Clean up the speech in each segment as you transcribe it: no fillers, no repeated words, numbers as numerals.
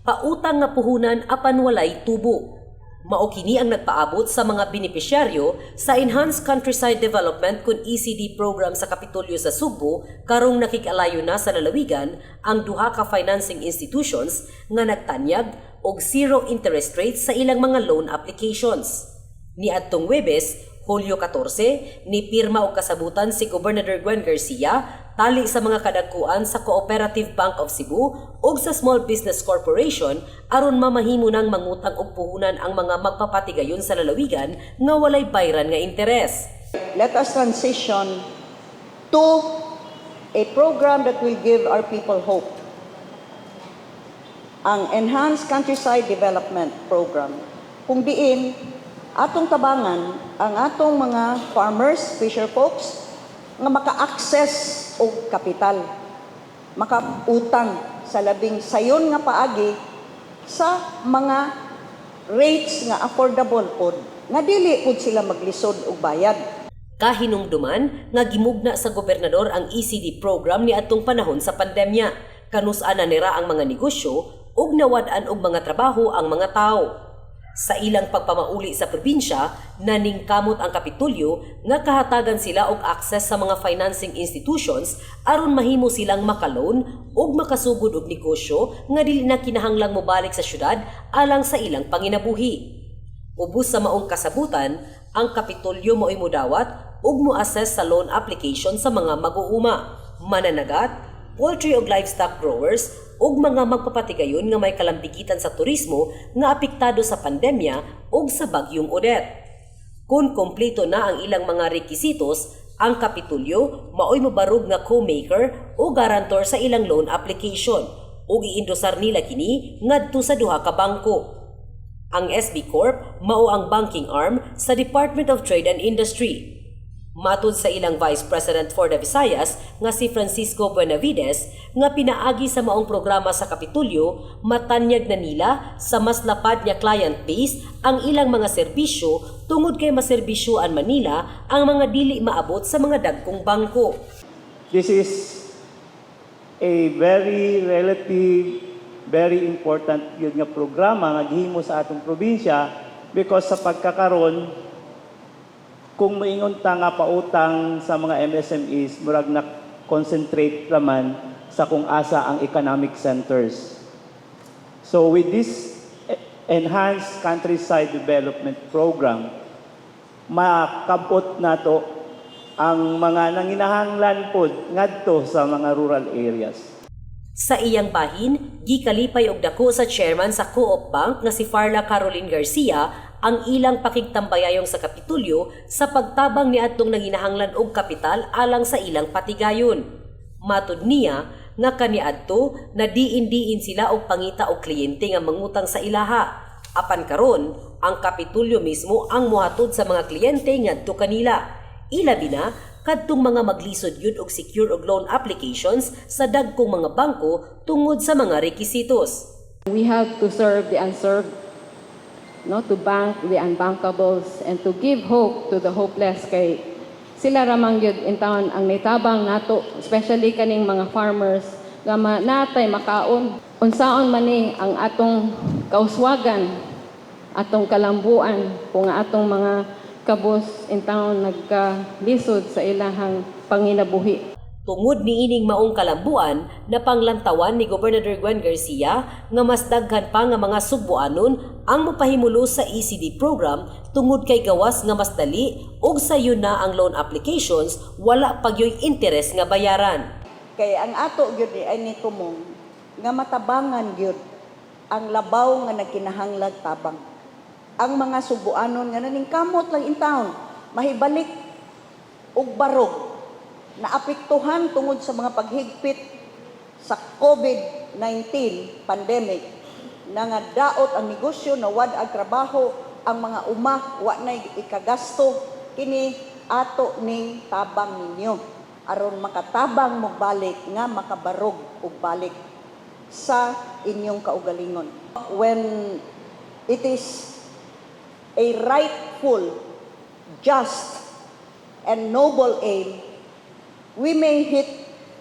Pautang nga puhunan apan walay tubo. Mao kini ang nagpaabot sa mga benepisyaryo sa Enhanced Countryside Development kun ECD program sa Kapitolyo sa Sugbo karong nakig-alayo na sa lalawigan ang duha ka financing institutions nga nagtanyag og zero interest rates sa ilang mga loan applications. Niadtong Webes, Hulyo 14, ni pirma og kasabutan si Gobernador Gwen Garcia tali sa mga kadagkuan sa Cooperative Bank of Cebu ug sa Small Business Corporation aron mamahimo nang mangutang og puhunan ang mga magpapatigayon sa lalawigan nga walay bayran nga interes. Let us transition to a program that will give our people hope. Ang Enhanced Countryside Development Program. Kung diin, atong tabangan ang atong mga farmers, fisher folks, nga maka-access og kapital, makautang sa labing sayon nga paagi sa mga rates nga affordable pod, nga dili pod sila maglisod og bayad. Kahinumduman nga gimugna sa gobernador ang ECD program niadtong panahon sa pandemya. Kanus-an na nira ang mga negosyo ug nawad-an og mga trabaho ang mga tawo. Sa ilang pagpamauli sa probinsya, naningkamot ang Kapitolyo nga kahatagan sila og access sa mga financing institutions aron mahimo silang makaloan ug makasugod og negosyo nga dili na kinahanglang mobalik sa syudad alang sa ilang panginabuhi. Ubos sa maong kasabutan, ang Kapitolyo mo'y mudawat ug mo-assess sa loan application sa mga mag-uuma, mananagat, poultry ug livestock growers ug mga magpapatigayon nga may kalambigitan sa turismo nga apektado sa pandemya ug sa bagyong Odette. Kung kompleto na ang ilang mga rekisitos, ang Kapitolyo maoy mobarog nga co-maker o guarantor sa ilang loan application ug iindosar nila kini ngadto sa duha ka bangko. Ang SB Corp mao ang banking arm sa Department of Trade and Industry. Matud sa ilang Vice President for the Visayas nga si Francisco Buenavides nga pinaagi sa maong programa sa Kapitolyo, matanyag na nila sa mas lapad nga client base ang ilang mga serbisyo tungod kay maserbisyoan man nila ang mga dili maabot sa mga dagkong bangko. This is a very relative, very important yun nga programa nga gihimo sa atong probinsya because sa pagkakaron, kung moingon ta nga pautang sa mga MSMEs, murag na concentrate raman sa kung asa ang economic centers. So with this Enhanced Countryside Development Program, makabot nato ang mga nanginahanglan pod ngadto sa mga rural areas. Sa iyang bahin, gikalipay og dako sa chairman sa Co-op Bank nga si Farla Caroline Garcia ang ilang pakigtambayayong sa Kapitolyo sa pagtabang niadtong nanginahanglan og kapital alang sa ilang patigayon. Matud niya nga kaniadto na diin-diin sila og pangita og kliyente nga mangutang sa ilaha. Apan karon, ang Kapitolyo mismo ang mohatod sa mga kliyente ngadto kanila. Ilabi na kadtong mga maglisod yun og secure og loan applications sa dagkong mga bangko tungod sa mga rekisitos. We have to serve the unserved, no, to bank the unbankables and to give hope to the hopeless kay sila ramang gyud in town ang nitabang nato, especially kaning mga farmers nga natay makaon. Unsaon man ni ang atong kauswagan, atong kalambuan kung ang atong mga kabus in town nagkalisod sa ilahang panginabuhi? Tungod niining maong kalambuan, napanglantawan ni Gobernador Gwen Garcia nga mas daghan pa nga mga Sugbuanon ang mopahimulo sa ECD program tungod kay gawas nga mas dali ug sayon na ang loan applications, wala pagyoy interes nga bayaran. Kay ang ato gyud ni ay nitumong nga matabangan gyud ang labaw nga nagkinahanglag tabang. Ang mga Sugbuanon nga naningkamot lang in town, mahibalik og barog naapektuhan tungod sa mga paghigpit sa COVID-19 pandemic na nga daot ang negosyo, nawad ang trabaho, ang mga uma wa nay ikagasto, kini ato ning tabang ninyo aron makatabang mo balik nga makabarog og balik sa inyong kaugalingon. When it is a rightful, just, and noble aim, we may hit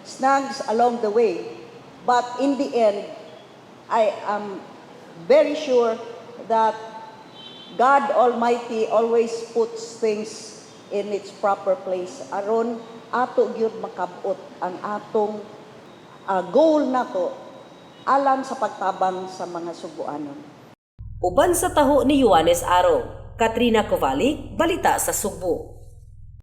snags along the way, but in the end, I am very sure that God Almighty always puts things in its proper place aron ato gyud makabot ang atong goal nato alang sa pagtabang sa mga Sugbuanon. Uban sa taho ni Yohanes Arong, Katrina Kovalik, Balita sa Sugbo.